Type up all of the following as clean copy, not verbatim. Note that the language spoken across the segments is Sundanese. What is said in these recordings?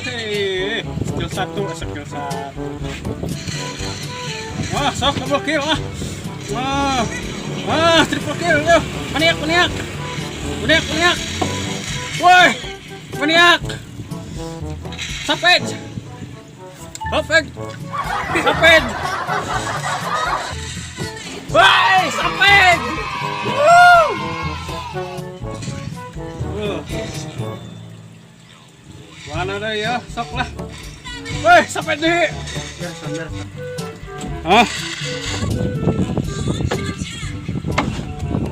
Hei, skill 1, skill 1. Wah, sok double kill ah. Wah. Wah, triple kill yo. Maniak, maniak. Maniak, maniak. Woi, maniak. Savage. Savage. Savage. Woi, savage. Woo! Mana dah ya, sok lah. Woi, sampai deh. Hah?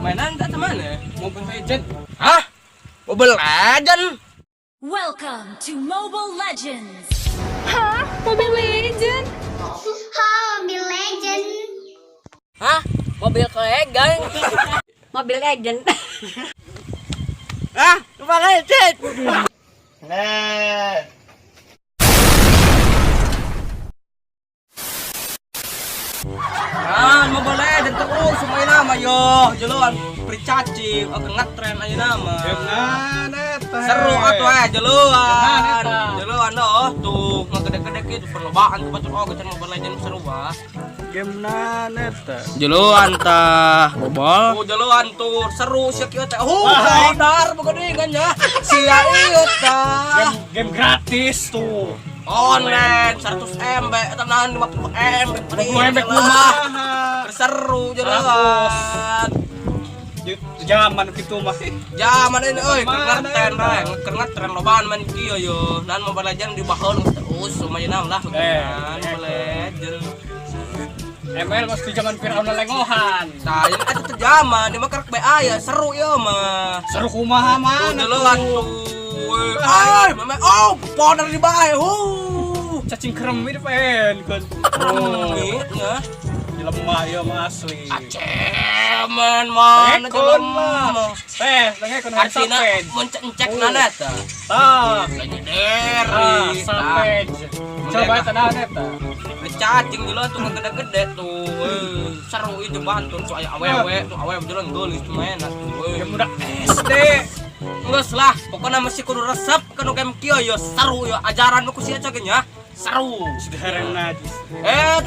Mainan tak mana? Mobile Legend. Hah? Mobile Legend? Welcome to Mobile Legends! Hah? Mobile Legend? Mobile Legend. Hah? Mobil Legend? Mobile Legend. Hah? Mobile Legend? Ah, Mobile Legend terus main nama yo, jeluan pricacing, oke ngetren aja nama. Seru atuh jeluan. Jeluan oh tuh ngegede-gede gitu perlombaan tuh batur oh geus Mobile Legend seru bah. Game eta. Jeluan tah, bobol. Oh, jeluan tuh seru sia kieu teh. Oh, sadar begedean nya. Sia ieu tah. Game gratis tuh. Online 100 MB eta nahan 50 MB. 50 MB kumaha? Seru jeluan. Zaman gitu mah. Zaman ini euy keur ngetren bae, keur ngetren lobaan main kieu yo. Nan Mobile Legend dibaheul terus lumayan lah. Mobile Legend. ML mesti zaman Fir'aun lengohan. Nah, ini kan tetep zaman, di mah kerek bae aya, seru ieu mah. Seru kumaha Tuh mana jeluan tuh. Ay, mama, oh, powder di bae. Huh. Cacing kremi di pen kan. Kremi ya. Jelema ieu mah asli. Acemen mana jelema. Teh, lengekeun harta Artina pen. mun cek nana eta. Tah, Legendary. savage. Coba eta naon eta. Cacing jeluan tuh gede-gede tuh. Seru itu bantun tuh aya awewe tuh awewe jeluan geulis tuh main atuh. Game budak SD. Geus lah, pokoknya masih kudu resep kanu game kieu yo seru yo ajaran ku sia cagenya nya. Seru. Sudah najis.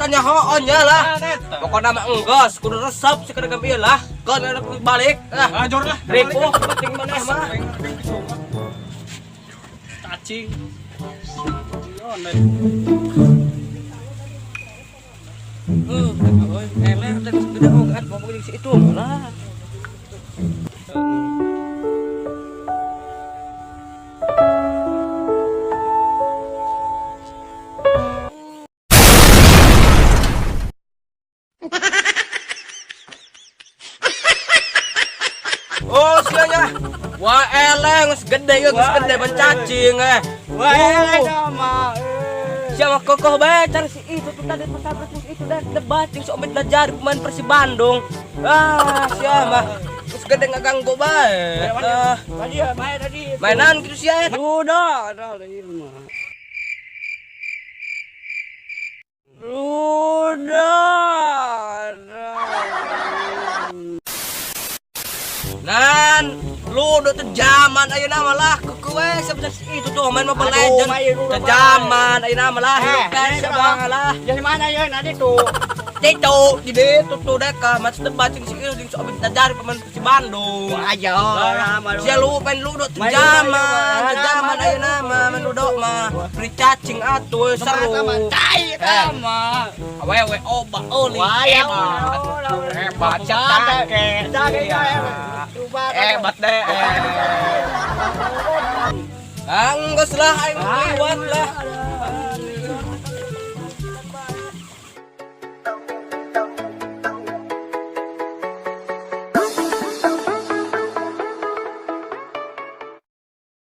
Tanya hoon ya lah. Eta. Pokoknya mah enggeus kudu resep si kana game ieu lah. Keun balik ah. Ajor lah. Ripuh penting maneh mah. Cacing. Euy, eleh teh geus gede oge bapak jeung si itu lah. Oh, sianya. Wah, eleh geus gede ieu geus gede ban cacing eh. Wah, eleh mah. Siapa kokoh bae cari si itu tuh tadi pesantren itu dah debat jeung si Omid belajar pemain Persib Bandung. Ah, siapa? Geus gede ngaganggu bae. Ah, Tadi ya, main tadi. mainan gitu sia. Udah, udah tadi mah. Udah. Nan, lu udah zaman ayeuna mah lah keukewe sebentar si itu tuh main Mobile Legend. Teu zaman ayeuna mah lah hirup kan sabang lah. Jadi mana ya nanti tuh? Tito, di ditu tuh deka mas debat jeung si itu jeung si Omid belajar pemain Persib Bandung. Aja, Sia lu main ludo teu zaman, teu zaman ayeuna mah main ludo mah. Beri cacing atuh seru. Tai sama. Awewe oba euly. Hebat. Hebat cake. Hebat deh. Ah, geus lah aing liwat lah.